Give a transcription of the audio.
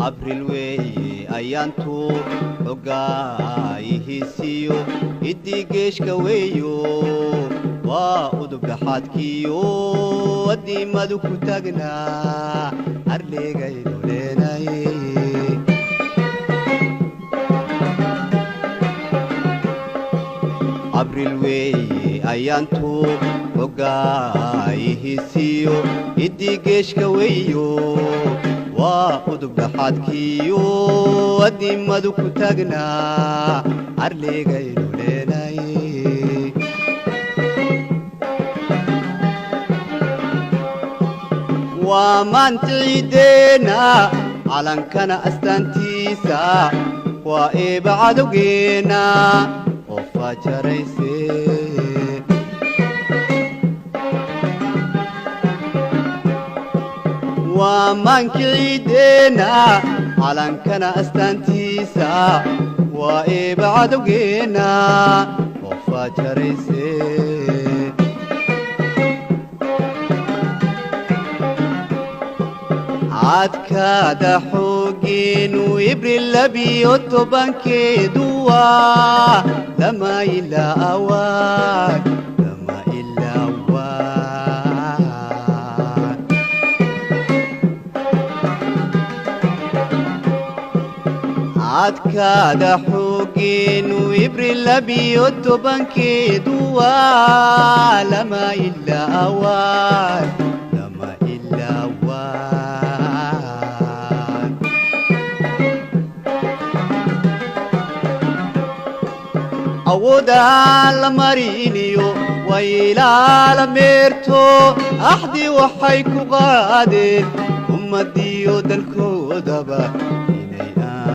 Abril weeye ayaantu xogaayihiisiyo iddii geeshka weeyo, waa udub dhaxaadkiyo addiimadu ku taagnaa arligaynu leenay. Abril weeye ayaantu xogaayihiisiyo iddii geeshka weeyo, waa udub dhaxaadkiyo addiimadu ku taagnaa arligaynu leenay. Waa maanta ciideenna calankana astaantiisa, waa eeba cadowgeenna oo faajarayse. Waa maanki ciideenna calankana astaantiisa, waa eeba cadowgeenna oo faajarayse. Cadkaada xooggeenu Ibril 12-keedu waa lama ilaawaan, lama ilaawaan. Cadkaada xooggeenu Ibril 12-keedu waa lama ilaawaan, lama ilaawaan. Awoodaan la mariniyo waylaala meerto, axdi waxay ku qaadeen ummadiyo dalkoodaba